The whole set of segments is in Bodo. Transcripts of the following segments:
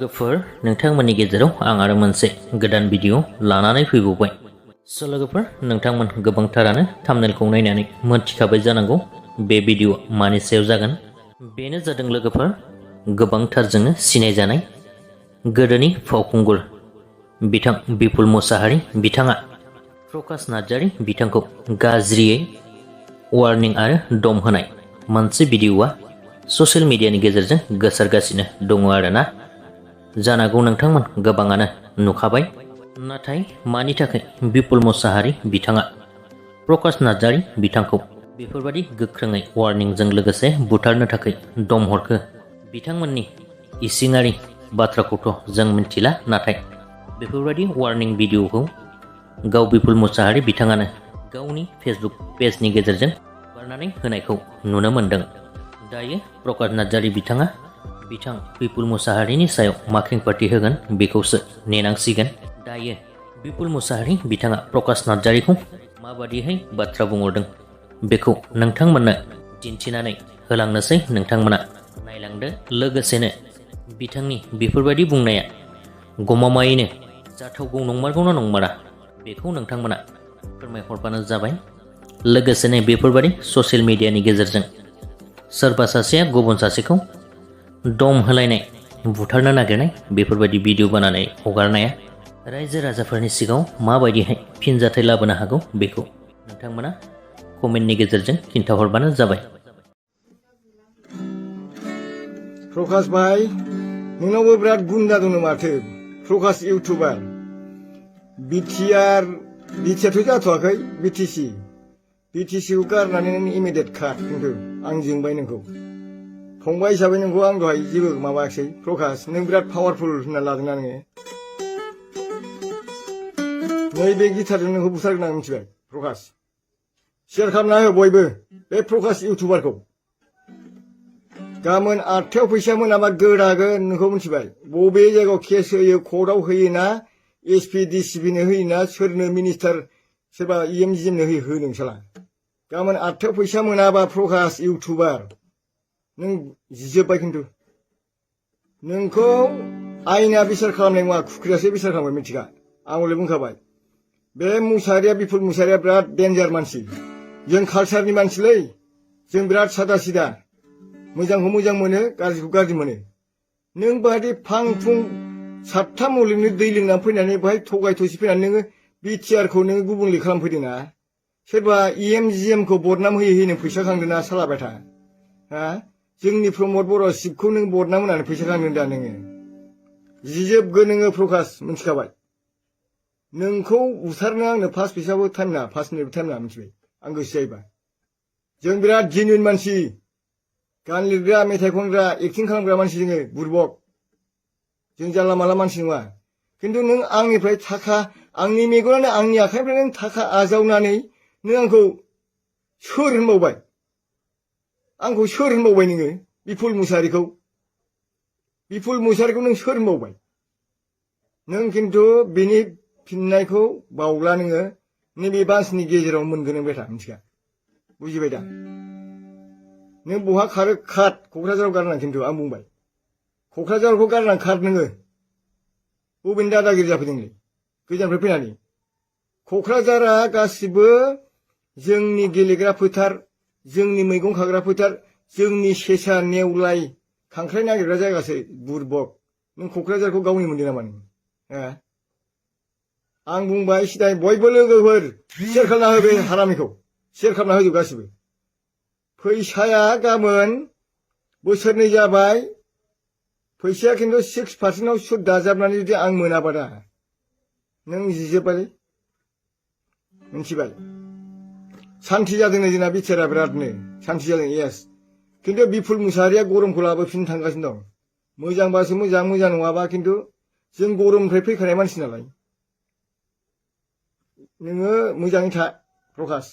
लोगोफोर नोंथांमोननि गेजेराव आं आरो मोनसे गोदान भिडिअ लानानै फैबावबाय। लोगोफोर नोंथांमोन गोबांथारानो थाम्बनेलखौ नायनानै मोनथिखाबाय जानांगौ बे भिडिअ मानि सायाव जागोन। बेनो जादों लोगोफोर गोबांथारजोंनो सिनायजानाय गोदोनि फावखुंगुर बिथां बिपुल मुसाहारि बिथाङा प्रकाश नार्जारी बिथांखौ गाज्रियै वार्निं आरो दम होनाय मोनसे भिडिअआ ससियेल मिडियानि गेजेरजों गोसारगासिनो दङ आरोना। जानांगौ नोंथांमोन गोबाङानो नुखाबाय। नाथाय मानि थाखाय बिपुल मुसाहारि बिथाङा प्रकाश नार्जारी बिथांखौ बेफोरबादि गोख्रोङै वार्निंजों लोगोसे बुथारनो थाखाय दम हरखो बिथांमोननि इसिङारि बाथ्राखौथ' जों मिथिला, नाथाय बेफोरबादि वार्निं भिडिअखौ गाव बिपुल मुसाहारि बिथाङानो गावनि फेसबुक पेजनि गेजेरजों हगारनानै होनायखौ नुनो मोन्दों। दायो प्रकाश नार्जारी बिथाङा बिथां बिपुल मुसाहारिनि सायाव मा खेंफोरथि होगोन बेखौसो नेनांसिगोन। दायो बिपुल मुसाहारि बिथाङा प्रकाश नार्जारीखौ माबादिहाय बाथ्रा बुंहरदों बेखौ नोंथांमोननो दिन्थिनानै होलांनोसै। नोंथांमोना नायलांदो। लोगोसेनो बिथांनि बेफोरबायदि बुंनाया गमामायैनो जाथावगौ नंमारगौना नंमारा बेखौ नोंथांमोना फोरमायहरबानो जाबाय। लोगोसेनो बेफोरबायदि ससियेल मिडियानि गेजेरजों सोरबा सासेया गुबुन सासेखौ दम होलायनाय बुथारनो नागिरनाय बेफोरबायदि भिडिअ बानायनानै हगारनाया रायजो राजाफोरनि सिगाङाव माबायदिहाय फिनजाथाय लाबोनो हागौ बेखौ नोंथांमोना कमेन्टनि गेजेरजों खिन्थाहरबानो जाबाय। प्रकाश भाई नोंनावबो बिराद गुन्दा दङ माथो। प्रकाश इउटुबार बिटिआरथ' जाथ'वाखै, बिटिसिखौ गारनानै नों इमिडियेट खाट। खिन्थु आं जोंबाय नोंखौ फंबाय हिसाबै नोंखौ आं दहाय जेबो माबायाखिसै। प्रकाश नों बिराद पावारफुल होनना लादोंना नोङो। नैबे गिटारजों नोंखौ बुथारगोन आं मिथिबाय। प्रकाश शेयार खालामना हो बयबो बे प्रकाश इउटुबारखौ। गाबोन 8थायाव फैसा मोनाबा गोदागोन नोंखौ मिथिबाय। बबे जायगायाव केस होयो, कर्टआव होयोना एसपि डिसिपिनो होयोना सोरनो मिनिस्टार सोरबा EMGMनो हो नोंसाला। गाबोन 8थायाव फैसा मोनाबा प्रकाश इउटुबार नों जिजोब्बाय। खिन्थु नोंखौ आयेना बिसार खालामनाय नङा, खुख्रियासो बिसार खालामबाय मिथिगा। आं हले बुंखाबाय बे मुसाहारिया बिपुल मुसाहारिया बिराद डेन्जार मानसि। जों कालसारनि मानसिलै, जों बिराद सादा सिदा, मोजांखौ मोजां मोनो गाज्रिखौ गाज्रि मोनो। नों बाहाय फां फुं 7था मुलुगनि दै लोंनानै फैनानै बाहाय थगाय थसि फैनानै नोङो बिटिआरखौ नोङो गुबुंले खालामफैदोंना। सोरबा EMGMखौ बदनाम होयै होयै नों फैसा खांदोंना सालाबाय था। हा जोंनि प्रमद बर' शिबखौ नों बदनाम होनानै फैसा खांदों दा नोङो। जिजोबगोन नोङो प्रकाश मिथिखाबाय। नोंखौ बुथारनो आंनो 5 फैसाबो टाइम नाङा, 5 मिनिटबो टाइम नाङा मिथिबाय। आं गोसो जायोबा जों बिराद जेनुइन मानसि, गान लिरग्रा मेथाइ खनग्रा एक्टिं खालामग्रा मानसि जोङो बुरबक। जों जानला मानला मानसि नङा। खिन्थु नों आंनिफ्राय थाखा, आंनि मेगनानो आंनि आखाइनिफ्राय नों थाखा आजावनानै नों आंखौ सोर होनबावबाय? आंखौ सोर होनबावबाय नोङो? बिपुल मुसाहारिखौ नों सोर होनबावबाय? नों खिन्थु बेनि फिननायखौ बावला नोङो नैबे बासनि गेजेराव मोनगोन नों बेटा मिथिगा। बुजिबाय दा? नों बहा खारो खार, क'क्राझाराव गारनां। खिन्थु आं बुंबाय क'क्राझारखौ गारनां खार नोङो। बबेनि दादागिरि जाफैदोंलै गोजाननिफ्राय फैनानै? क'क्राझारा गासिबो जोंनि गेलेग्रा फोथार, जोंनि मैगं खाग्रा फोथार, जोंनि सेसा नेवलाय खांख्राइ नागिरग्रा जायगासो बुरबक। नों क'क्राझारखौ गावनि मोनदों नामा नों? आं बुंबाय सिदाय बयबो लोगोफोर शेयार खालामना हो, बे हारामिखौ शेयार खालामना होजोब गासिबो। फैसाया गाबोन बोसोरनै जाबाय, फैसाया खिन्थु 6% सुद दाजाबनानै जुदि आं मोनाबा दा नों जिजोब्बायलै मिथिबाय। सान्थि जादों जोंना बिटिआरआ बिरादनो सान्थि जादों। येस खिन्थु बिपुल मुसाहारिया गरमखौ लाबोफिननो थांगासिनो दं। मोजांबासो मोजां, मोजां नङाबा खिन्थु जों गरमनिफ्राय फैखानाय मानसि नालाय। नोङो मोजाङै था प्रकाश।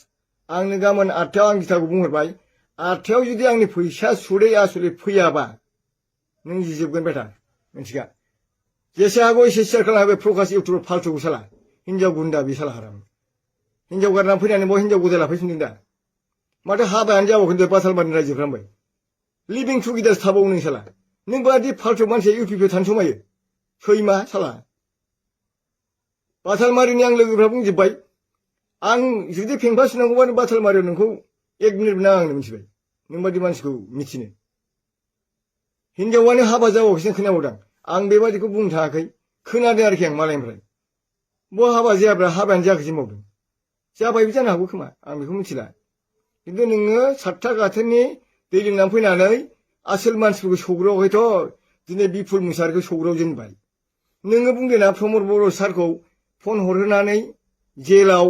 आंनो गाबोन 8थायाव आं गिटारखौ बुंहरबाय, 8थायाव जुदि आंनि फैसा सुदै आसुदै फैयाबा नों जिजोबगोन बेटा मिथिगा। जेसे हागौ एसे शेयार खालामना हो बे प्रकाश इउटुबार फाल्थुखौ साला हिनजाव गुन्दा बे साला हाराम। हिनजाव गारनानै फैनानै बाव हिनजाव गोदान लाफैफिनदों दा। माथो हाबायानो जाबावखै बातालबारिनि रायजोफ्रा होनबाय लिभिं टुगेदार थाबावो नों साला। नों बादि फाल्थु मानसिया इउपिपिआव थानो समायो? सैमा साला बाथालमारिनि आं लोगोफ्रा बुंजोब्बाय आं जुदि फेंफा सुनांगौबानो बाथालमारियाव नोंखौ 1 मिनिट नाङा आंनो मिथिबाय नोंबादि मानसिखौ मिथिनो हिनजावानो हाबा जाबावैसो खोनाबावदां आं बेबादिखौ बुंनो थाङाखै खोनादों आरोखि आं मालायनिफ्राय बहा हाबा जायाब्ला हाबायानो जायाखैसो मावदों जाबायबो जानो हागौ खोमा आं बेखौ मिथिला खिन्थु नोङो 7था गाथोननि दै लोंनानै फैनानै आसोल मानसिफोरखौ सौग्रावाखैथ' दिनै बिपुल मुसाहारिखौ सौग्रावजेनबाय नोङो बुंदोंना प्रमद बर' सारखौ फन हरहोनानै जेलाव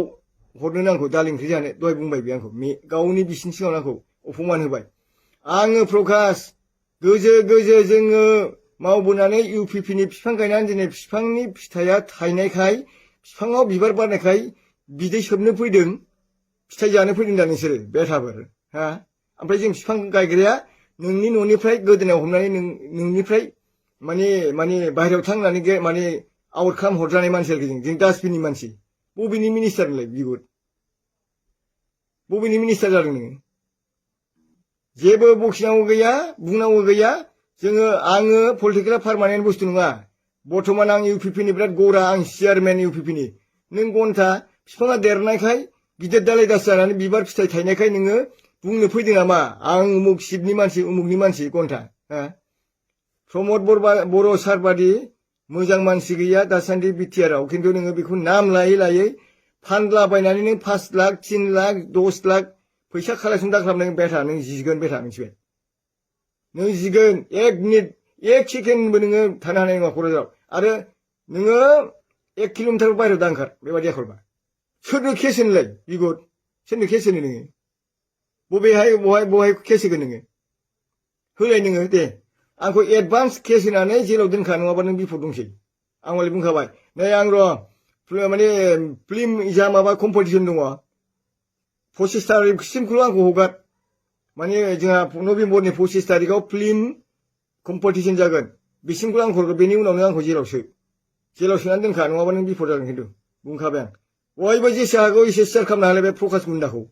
हरनो नांगौ दाल ओंख्रि जानो दहाय बुंबाय बे आंखौ गावनि बिसिनि सिगाङाव आंखौ अपमान होबाय आङो प्रकाश गोजो जोङो मावबोनानै इउपिपिनि बिफां गायनानै दिनै बिफांनि फिथाइया थायनायखाय बिफाङाव बिबार बारनायखाय बिदै सोबनो फैदों फिथाइ जानो फैदों दा नोंसोरो बेथाफोर हा ओमफ्राय जों बिफां गायग्राया नोंनि न'निफ्राय गोदोनायाव हमनानै नोंनिफ्राय माने बाहेरायाव थांनानै माने आउट खालाम हरजानाय मानसि आरोखि जों डास्टबिननि मानसि बबेनि मिनिस्टार नोंलाय बिगुर बबेनि मिनिस्टार जादों नोङो जेबो बखिनांगौ गैया बुंनांगौ गैया जोङो आङो पलिटिकेला पार्मानेन्ट बुस्थु नङा बर्तमान आं इउपिपिनि बिराद गरा आं चेयारमेन इउपिपिनि नों घन्टा बिफाङा देरनायखाय गिदिर दालाय दास जानानै बिबार फिथाइ थायनायखाय नोङो बुंनो फैदों नामा आं उमुक शिबनि मानसि उमुकनि मानसि घन्टा हा प्रमद बर' सार बादि मोजां मानसि गैया दासान्दि बिटिआरआव खिन्थु नोङो बेखौ नाम लायै लायै फानलाबायनानै नों 5 लाख 3 लाख 10 लाख फैसा कालेक्सन दा खालामनाय बेथा नों जिगोन बेथा मिथिबाय नों जिगोन 1 मिनिट 1 सेकेन्डबो नोङो थानो हानाय नङा क'क्राझाराव आरो नोङो 1 किल'मिटार बाहेरायाव दा ओंखार बेबायदि आखलबा सोरनो केस होनोलाय बिगुर सोरनो केस होनो नोङो बहाय केस होगोन नोङो होलाय नोङो दे आंखौ एडभान्स केस होनानै जेलाव दोनखा नङाबा नों बिपद दंसै आं हले बुंखाबाय नै आं माने फिल्म जा माबा कम्पिटिसन दङ 25 तारिखसिमखौल' आंखौ हगार माने जोंहा नभेम्बरनि 25 तारिखआव फिल्म कम्पिटिसन जागोन बिसिमखौल' आंखौ हरगोन बेनि उनावनो आंखौ जेलाव सोनानै दोनखा नङाबा नों बिपद जागोन खिन्थु बुंखाबाय आं बयबो जेसे हागौ एसे सेयार खालामनो हालाय बे प्रकाश गुन्दाखौ